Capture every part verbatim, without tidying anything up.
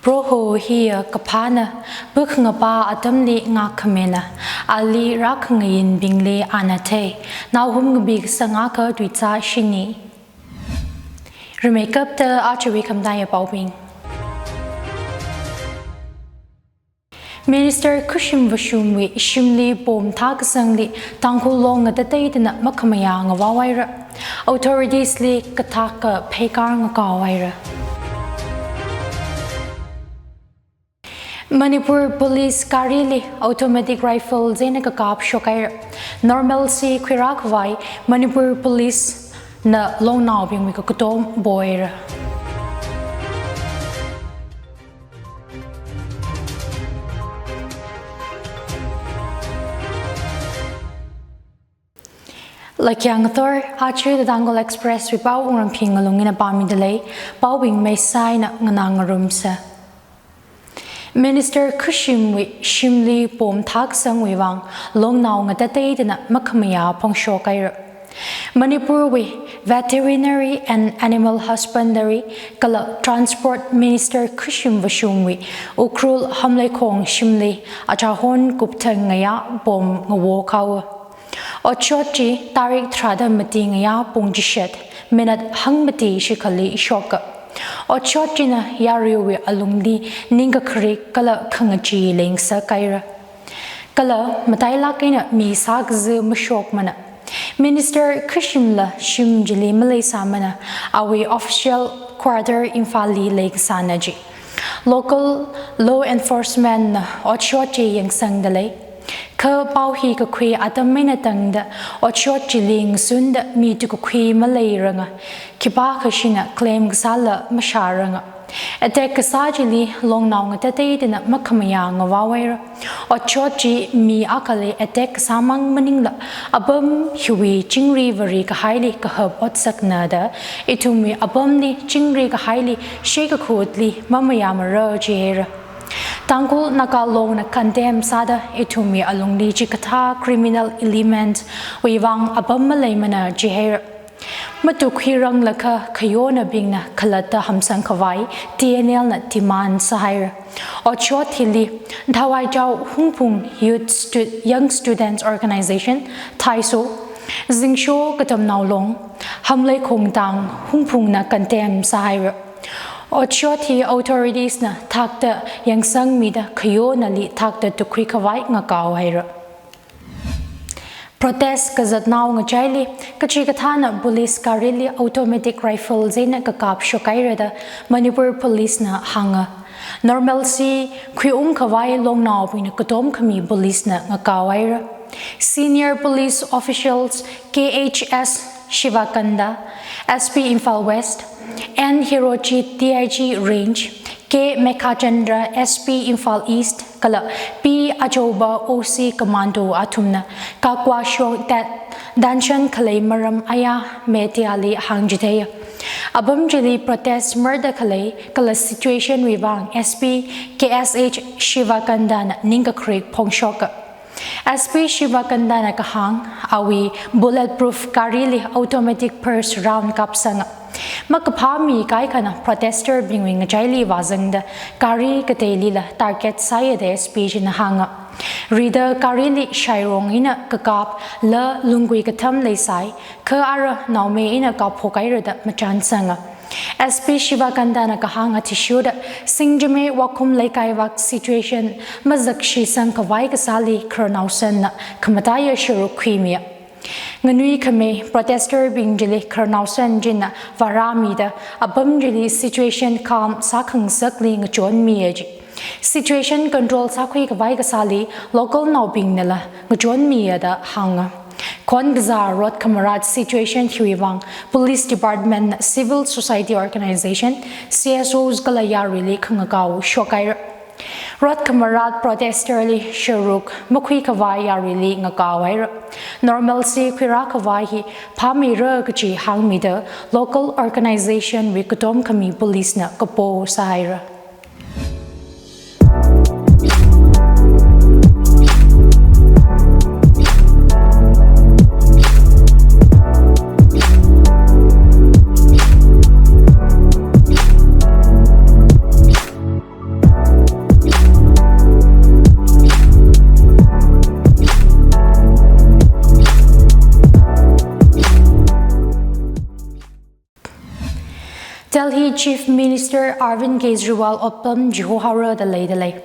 Proho hiya kaphāna, bukhangapa atamli ngakhamena, ali rākhangayinbingli ana thei. Nahum ngabi kasang akha tuitsa shini. Rimeikapta ajawui khamataiya paobing. Minister Khushim Vashumwui shimli bomb thākasangli Tangkhul Long ngatateidana makhamayā ngavaohaira. Authorities li kathaka pheikar ngakaohaira. Manipur Police garili automatic rifle china kakap shokhaira. Normalcy khuirākhavai Manipur Police na longnaobingwui kakatom pohaira. Lakhya ngathor, aja The Tangkhul Express wui pao Wungrangphi Ngalung ina pāmida lei, paobing meisaina nganā ngarumsa. Minister Khushimwui shimli bomb thākasangwui vang longnao ngatateidana makhamayā phongshokhaira. Manipurwui Veterinary and Animal Husbandry kala Transport Minister Khushim Vashumwui Ukhrul Hamleikhong shimli achahon kupthang ngayā bomb ngawokhaowa. Otshot chi tarik tharāda mati ngayā pung chishat minute hangmati shikhali shoka. Otshot china yaruiwui alungli ningkakharik kala khangachee leingasakhaira. Kala matailāk eina mi sākaza mashokmana. Minister Khushimla shim chili maleisāmana, awui official quarter Imphalli leingasāna ji. Local law enforcement na otshot chi yangsangda lei. Kha pao hi kakhui atam eina tangda otshot chili ngasunda mi tukakhui maleiranga, khipākhashina claim kasāla mashāranga. Attack kasā chili longnao ngatateidana makhamayā ngavaohaira. Otshot chi mi akhali attack kasāmang maningla, apam hiwui chingri vāri kahaili kahap otsakna da, ithumwui apamli chingri kahaili shekakhutli mamayāmara jihaira. Tangkhul Naga Longna condemn sāda ithumwui alungli chikathā criminal element wui vang apam maleimana jihaira. Matukhuiranglakha khayonabingna khalatta hamsangkhavai T N L na demand sāhaira. Otshot hili Thawaichao Hungphung Youth Stu-, Young Students Organization, Thaiso, Zingsho Katamnao Long, Hamleikhong Tang Hungphungna condemn sāhaira. Otshot hi authorities na thakta yangsangmida khayonali thakta tukhuikhavai ngakaohaira. Protest kazatnao ngachaili kachikathāna police garili automatic rifle china kakap shokhaira da Manipur Police na hānga. Normalcy khuiungkhavai longnaobingna katom khami police na ngakaohaira. Senior police officials K H S Shivakanta, S P Imphal West, N Hiroji D I G Range, K Meghachandra S P Imphal East, kala P Ajoba O C Commando athumna kakwa shoktat danshan khalei maram aya media li hāngchitheiya. Apam chili protest marda khalei kala situation wui vang S P K S H Shivakantana ningkakharik phongshoka. S P Shivakantana kahāng, awui bulletproof garili automatic burst round kapsanga. Makaphā mi kaikhana protester bingwui ngachaili vāzangda gari kateilila target sāya da S P china hānga. Rida garili shairong eina kakapla lunggui katham leisai, kha ara naomei eina kapphokhaira da machānsanga. S P Shivakantana kahāng athishurda Singjame Wakhum Leikai vak situation mazakshi sangkhavai kasāli khararnaosanna khamataiya sharuk khuimiya. Nganuikhamei protester bing chili khararnaosan china vārāmida apam chili situation calm sākhangasakli ngachonmiya ji. Situation control sākhuikhavai kasāli local naobingnala ngachonmiya da hānga. Khonkazā rot khamarat situation hiwui vang Police Department, Civil Society Organization, C S Os kala yaruili khangakao shokhaira. Rot khamarat protester li sharuk makhuikhavai yaruili ngakaohaira. Normalcy khuirākhavai hi phāmeira kaji hāngmida local organization wui katom khami police na kapo sāhaira. Delhi Chief Minister Arvind Kejriwal otpam chihohaora da leidalei.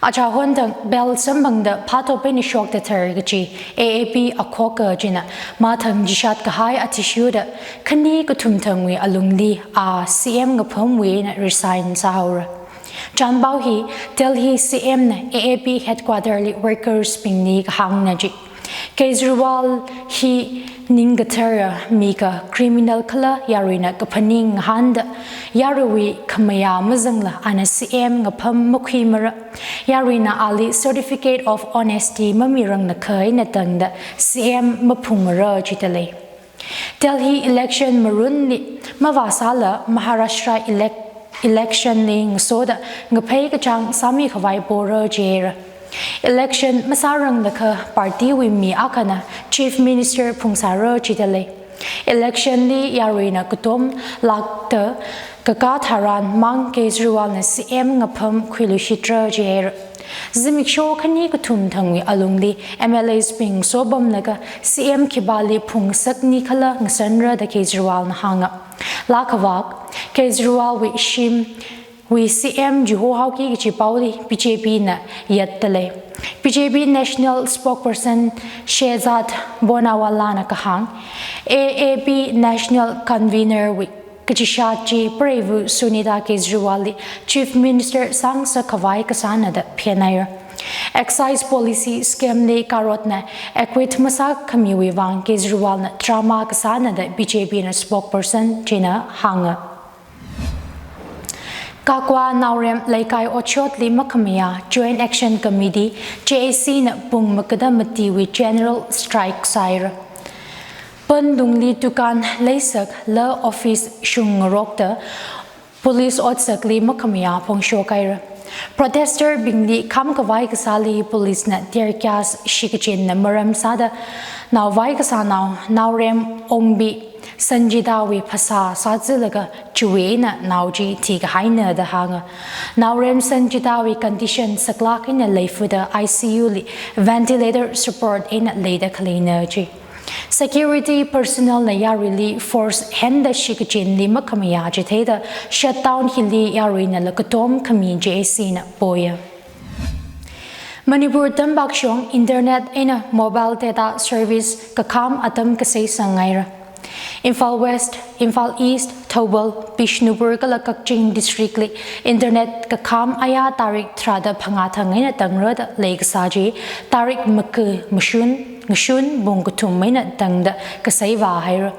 Achahon thang bail samphangda phatop eina shokta tharan kachi A A P akhok kachina mathang chishat kahai athishurda khani kathum thangwui alungli a C M ngaphamwui eina resign sāhaora. Chanpao hi Delhi C M na A A P headquarter li workers bingli kahāngna chi. Kejriwal hi ningkathara mi kha criminal kala yaruina kaphaning ngahānda yaruiwui khamayā mazangla ana C M ngapham makhuimara. Yaruina ali certificate of honesty mamirangna kha eina tangda C M maphungmara jidalei. Delhi election marunli mavāsāla Maharashtra elec-, election li ngasoda ngaphei kachāng sāmi khavai pora jira. Election masāranglakha party wui mi akhana Chief Minister phungsāra jidalei. Election li yaruina katom lākta kakā tharan mang Kejriwal na C M ngapham khuiluishitra jira. Zimiksho khani kathum thangwui alungli M L As bing sopamlaga C M khipāli phungsakni khala ngasanra da Kejriwal na hānga. Laa khavak, Kejriwal wui shimwui C M chihohaoki kachi paoli B J P na yatdalei. B J P National Spokesperson Shehzad Poonawalla na kahāng, A A P National Convener wui kachishat chi preivu Sunita Kejriwal li Chief Minister sāngasak khavai kasāna da phenhaira. Excise policy scam li karotna acquit masākhamiwui vang Kejriwal na drama kasāna da B J P na spokesperson china hānga. Kakwa Naorem Leikai Otshotli makhamayā Joint Action Committee, J A C na pung makada matiwui general strike sāhaira. Panglungli dukan leisak la office shungngarokta police otsakli makhamayā phongshok haira. Protester bingli kham khavai kasāli police na tear gas shikachinna maram sāda naovai kasānao Naorem Ongbi Sanjitawui phasā sāzalaga chiwui eina nao chi thikahaina da hānga. Naorem Sanjitawui condition saklāk eina leifuda I C U li ventilator support eina leida khaleina chi. Security personnel na yaruili force henda shikachinli makhamayā chitheida shutdown hili yaruinala katom khami J A C na poya. Manipur tampakshong internet eina mobile data service kakham atam kasei sanghaira. Imphal West, Imphal East, Thoubal, Bishnupur kala Kakching district li internet kakham aya tarik tharāda phangā thang eina tangrada leikasā chi tarik maku mashun ngashun pung kathum eina tangda kasei vāhaira.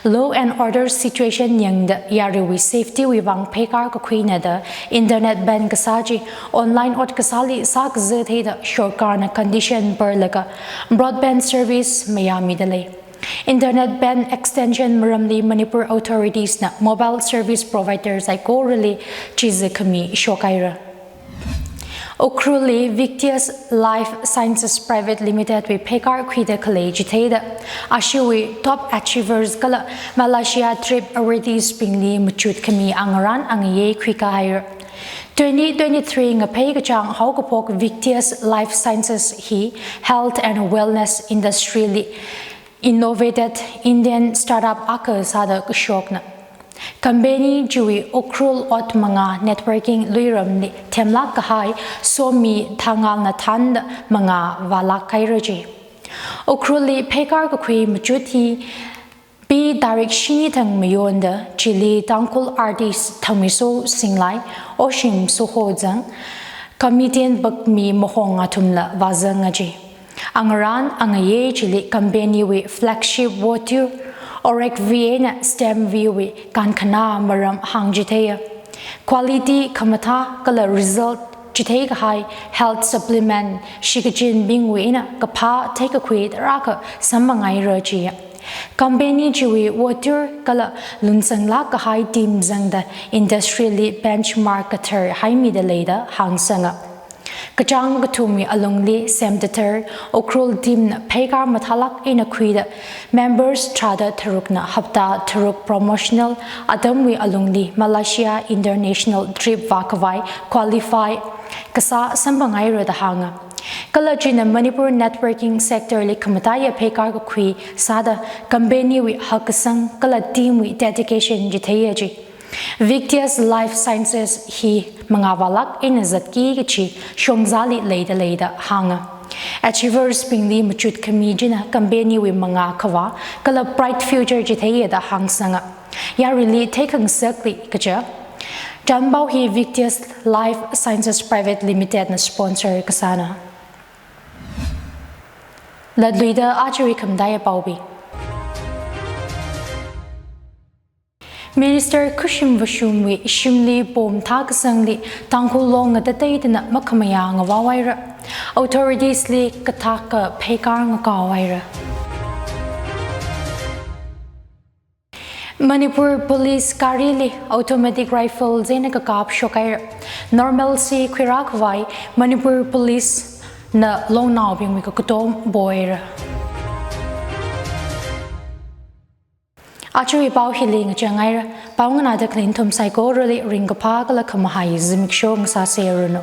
Law and order situation yangda yaruiwui safety wui vang pheikar kakhuina da internet ban kasā chi online ot kasāli sākaza theida sorkarna condition pharlaga broadband service mayāmidalei. Internet ban extension maramli Manipur authorities na mobile service provider saikorali chiza khami shokhaira. Ukhrulli Victius Life Sciences Private Limited wui pheikar khuida khalei chitheida ashiwui top achievers kala Malaysia trip awardees bingli machut khami angarān angayei khuikahaira. Twenty twenty-three ngaphei kachāng haokaphok Victius Life Sciences hi health and wellness industry li innovated Indian startup akha sāda kashokna. Company chiwui Ukhrul ot mangā networking luiramli themlāk kahai somi thangalna thānda mangā vālāk haira chi. Ukhrulli pheikar kakhui machut hi P tarik shini thang mayonda chili Tangkhul artist Thangmeisou Singlai, Oshim Sohozang, comedian Bakmi Mahong athumla vāzanga chi. Angarān angayei chili company wui flagship votur, Orekvi eina Stemvi wui kankhanā maram hāngchitheiya. Quality khamathā kala result chithei kahai health supplement shikachinbingwui eina kaphā theikakhui tarākha samphanghaira chi. Company chiwui votur kala lunsanglāk kahai team zangda industry li benchmark kathar haimida leida hāngsanga. Kachāng kathumwui alungli semtathar Ukhrul team na pheikar mathālāk eina khuida members tharāda tharukna hapta tharuk promotional atamwui alungli Malaysia international trip vākhavai qualify kasā samphanghaira da hānga. Kala china Manipur networking sector li khamataiya pheikar kakhui sāda company wui hakkasang kala team wui dedication chitheiya chi. Victius Life Sciences hi mangā vālāk eina zatki kachi shongzali leida leida hānga. Achievers bingli machut khami china company wui mangā khavā kala bright future chitheiya da hāngsanga. Yaruili theikhangasakli kaja. Tanpao hi Victius Life Sciences Private Limited na sponsor kasāna. Latluida aja khamataiya paobing. Minister Khashim Vashumwui shimli bomb thākasangli Tangkhul Long ngatateidana makhamayā ngavaohaira. Authorities li kathaka pheikar ngakaohaira. Manipur Police garili automatic rifle china kakap shokhaira. Normalcy khuirākhavai Manipur Police na longnaobingwui kakatom pohaira. Ajawui pao hili ngachanghaira. Pao nganāda khalei nathum saikorali ringkaphā kala khamahai zimiksho ngasāseranu.